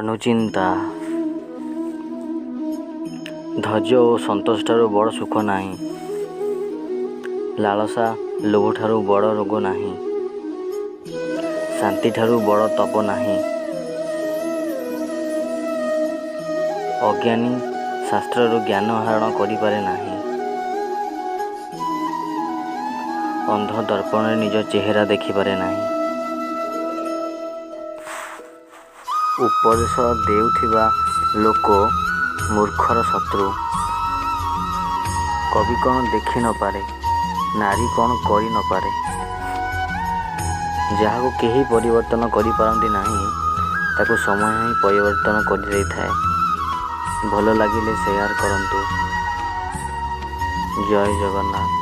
ଅନୁଚିନ୍ତା। ଧୈର୍ଯ୍ୟ ଓ ସନ୍ତୋଷଠାରୁ ବଡ଼ ସୁଖ ନାହିଁ। ଲାଳସା ଲୋଭଠାରୁ ବଡ଼ ରୋଗ ନାହିଁ। ଶାନ୍ତିଠାରୁ ବଡ଼ ତପ ନାହିଁ। ଅଜ୍ଞାନୀ ଶାସ୍ତ୍ରରୁ ଜ୍ଞାନ ଆହରଣ କରିପାରେ ନାହିଁ। ଅନ୍ଧ ଦର୍ପଣରେ ନିଜ ଚେହେରା ଦେଖିପାରେ ନାହିଁ। ଉପଦେଶ ଦେଉଥିବା ଲୋକ ମୂର୍ଖର ଶତ୍ରୁ। କବି କ'ଣ ଦେଖି ନ ପାରେ, ନାରୀ କ'ଣ କରି ନ ପାରେ? ଯାହାକୁ କେହି ପରିବର୍ତ୍ତନ କରିପାରନ୍ତି ନାହିଁ, ତାକୁ ସମୟ ହିଁ ପରିବର୍ତ୍ତନ କରିଦେଇଥାଏ। ଭଲ ଲାଗିଲେ ସେୟାର କରନ୍ତୁ। ଜୟ ଜଗନ୍ନାଥ।